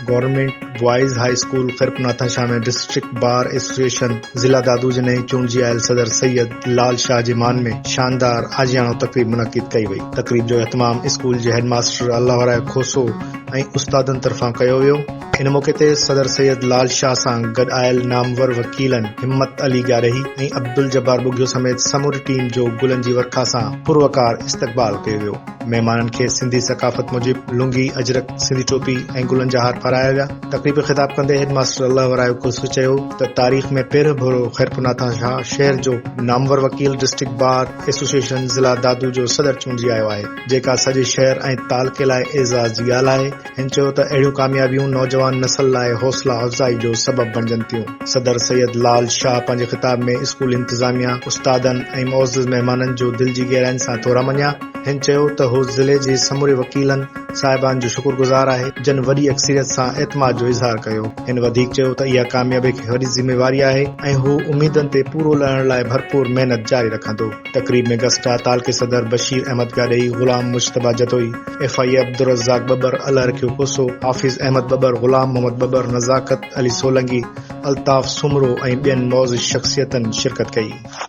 Government boys high school Khairpur Nathan Shah ۾ district bar association ضلع دادو جي نئين چونڊجي آيل صدر سيد لال شاهه جي مان ۾ شاندار آجياڻو تقريب منعقد ڪئي وئي. تقريب جو اهتمام اسڪول جي هيڊ ماستر الله ورايو کوسو ۽ استادن طرفان ڪيو ويو. ان موقعي تي صدر سيد لال شاهه سان گڏ آيل نامور وڪيلن همت علي ڳاڙهي ۽ عبدالجبار ٻگهيو سميت سموري ٽيم جو گلن جي ورکا سان پروقار استقبال ڪيو ويو. مهمانن کي سنڌي ثقافت موجب لنگي، اجرڪ، سنڌي ٽوپي ۽ گلن جا هار پارايا ويا. تقريب کي خطاب ڪندي هيڊ ماستر الله ورايو کوسو چيو ته تاريخ ۾ پهريون ڀيرو خيرپورناٿان شاهه شهر جو نامور وڪيل ڊسٽرڪٽ بار ايسوسيئيشن ضلع دادو جو صدر چونڊجي آيو آهي جيڪا سڄي شهر ۽ تعلقي لاء اعزاز جي ڳالهه آهي. هن چيو ته اهڙيون ڪاميابيون نوجوان نسل لاء حوصلا افزائي جو سبب بڻجن ٿيون. صدر سيد لال شاهه پنهنجي خطاب ۾ اسڪول انتظاميا، استادن ۽ معزز مهمانن جو دل جي گهراين سان ٿورا مڃيا. هن چيو ته هو ضلعي جي سموري وڪيلن صاحبان جو شڪر گذار آهي جن وڏي اڪثريت سان اعتماد جو اظهار ڪيو. هن وڌيڪ چيو ته اها ڪاميابي کي وڏي ذميواري آهي ۽ هو اميدن تي پورو لهڻ لاء ڀرپور محنت جاري رکندو. تقريب ۾ گسٽا تعلقي صدر بشير احمد گاڏهي، غلام مجتبيٰ جتوئي، ايف I اي عبدالرزاق ٻٻر، الله رکيو کوسو، حافظ احمد ٻٻر، غلام محمد ٻٻر، نزاڪت علي سولنگي، الطاف سومرو ۽ ٻين معزز شخصيتن شرڪت ڪئي.